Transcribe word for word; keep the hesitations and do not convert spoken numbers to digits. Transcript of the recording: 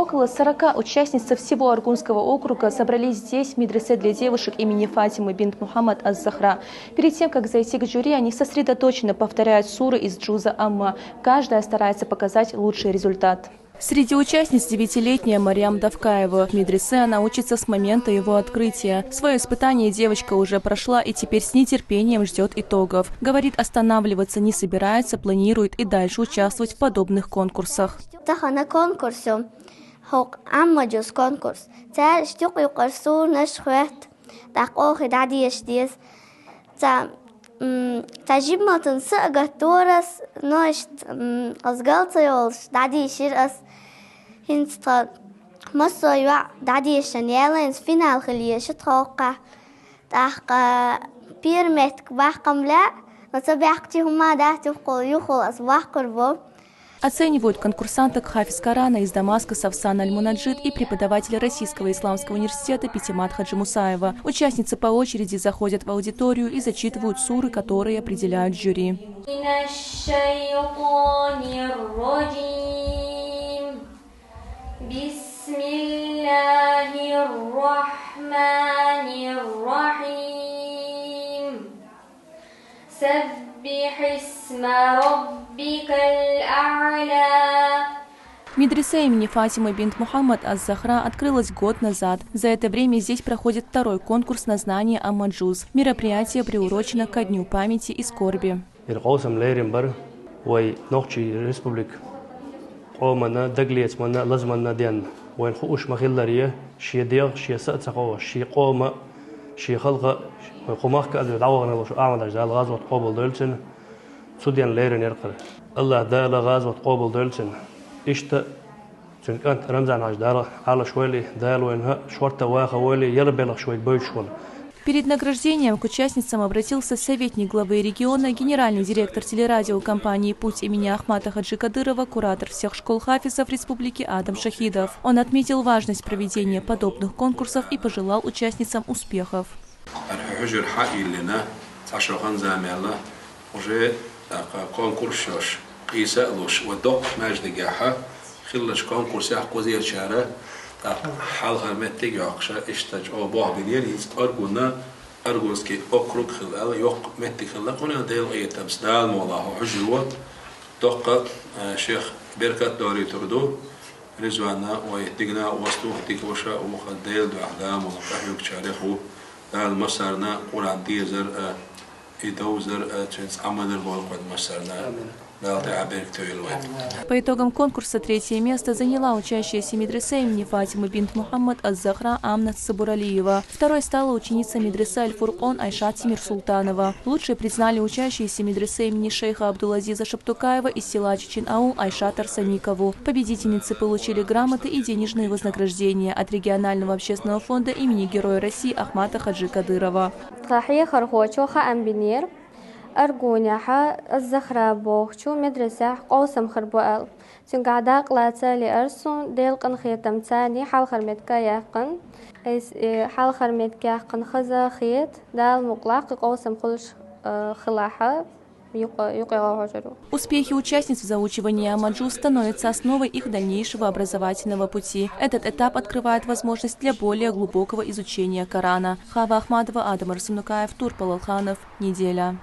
Около сорока участниц со всего Аргунского округа собрались здесь, в медресе для девушек имени Фатимы бинт Мухаммад аз-Захра. Перед тем, как зайти к жюри, они сосредоточенно повторяют суры из джуза Амма. Каждая старается показать лучший результат. Среди участниц девятилетняя Марьям Давкаева. В медресе она учится с момента его открытия. Свое испытание девочка уже прошла и теперь с нетерпением ждет итогов. Говорит, останавливаться не собирается, планирует и дальше участвовать в подобных конкурсах. Тахана конкурсу хок Амма джуз конкурс. Цар штук юкъар сурнаш хвет. Тахох и дадиеш дез. Ца, м, ца жиммалтан са агатторас, но ишт, м, аз галца йолш дадишир аз. Хинц та массо юа дадишан яланс финал хилиешит хокка. Тахка пирметк бахкамля, но ца бяхти хума дат юхул, юхул аз бахкурбо. Оценивают конкурсанток хафиз Корана из Дамаска Сафсан Аль-Мунаджид и преподаватель Российского исламского университета Пятимат Хаджимусаева. Участницы по очереди заходят в аудиторию и зачитывают суры, которые определяют жюри. من الشيطان الرجيم. بسم الله الرحمن الرحيم. سبح اسم ربك الأعلى. Медресе имени Фатимы бинт Мухаммад аз-Захра открылась год назад. За это время здесь проходит второй конкурс на знание Амма джуз. Мероприятие приурочено ко Дню памяти и скорби. Ир къовсам лерин бар вай Нохчий республик къомана, даглецмана, лазмана ден. Вайн хууш ма хиллар е, ши дегъ, ши са ца хо, ши къома, ши халкъа, вай хумахка ада дагъагъна луш Ахмадаш Дала гъазват къобал дойлцин. Цу ден лерин яркъар. Аллах Дала гъазват къобал дойлцин. Ишта цун кӀант Рамзан Хьаж Дала Ӏалаш вайли, Дала вайна шорта ваха вайли, яла белгаш вай бойчхул. Перед награждением к участницам обратился советник главы региона, генеральный директор телерадиокомпании «Путь» имени Ахмата Хаджи Кадырова, куратор всех школ хафизов республики Адам Шахидов. Он отметил важность проведения подобных конкурсов и пожелал участницам успехов. Архи хужур хьаиллина, цашохан замела, уже, а, конкурс шош, къиса луш, ва докх маждагяха, хиллаш конкурс яхкузирчара, а, хьалхар меттиг йохша, иштач о бох бинир, инст Аргуна, Аргунский округ хил ала, йох меттиг хилла, куна дел этам сдал мола, хужур вот, докка, а, шех беркат дори турду, Ризвана вай дигна вастух дикуша уха дел дуа даму кахюк чареху. Дал масарна Куран дезер, э, и довзер, э, цвинц амадер бол квад масарна. Амин. Дал те аберк тойл вайт. По итогам конкурса третье место заняла учащаяся медресе имени Фатимы бинт Мухаммад аз-Захра Амнат Сабуралиева. Второй стала ученица медресе Аль-Фуркъон Айшат Тимирсултанова. Лучшие признали учащиеся медресе имени шейха Абдулазиза Шаптукаева из села Чечин-Аул Айшат Арсаникову. Победительницы получили грамоты и денежные вознаграждения от регионального общественного фонда имени Героя России Ахмата Хаджи Кадырова. Тхахье хархочо хаам бинер. Аргуняха аз-Захра бохчу медресях къовсам харбуал. Цунгахь дакъла цали арсун, делкъан хетам цани хьалхар метка яхкъан. Эс, э, хьалхар метка яхкъан хаза хет, дал мукълакъ къовсам хулш, э, хилаха, юкъ-, юкъяла хожару. Успехи участниц в заучивании Амма джуз становятся основой их дальнейшего образовательного пути. Этот этап открывает возможность для более глубокого изучения Корана. Хава Ахмадова, Адам Арсанукаев, Тур Палалханов. Неделя.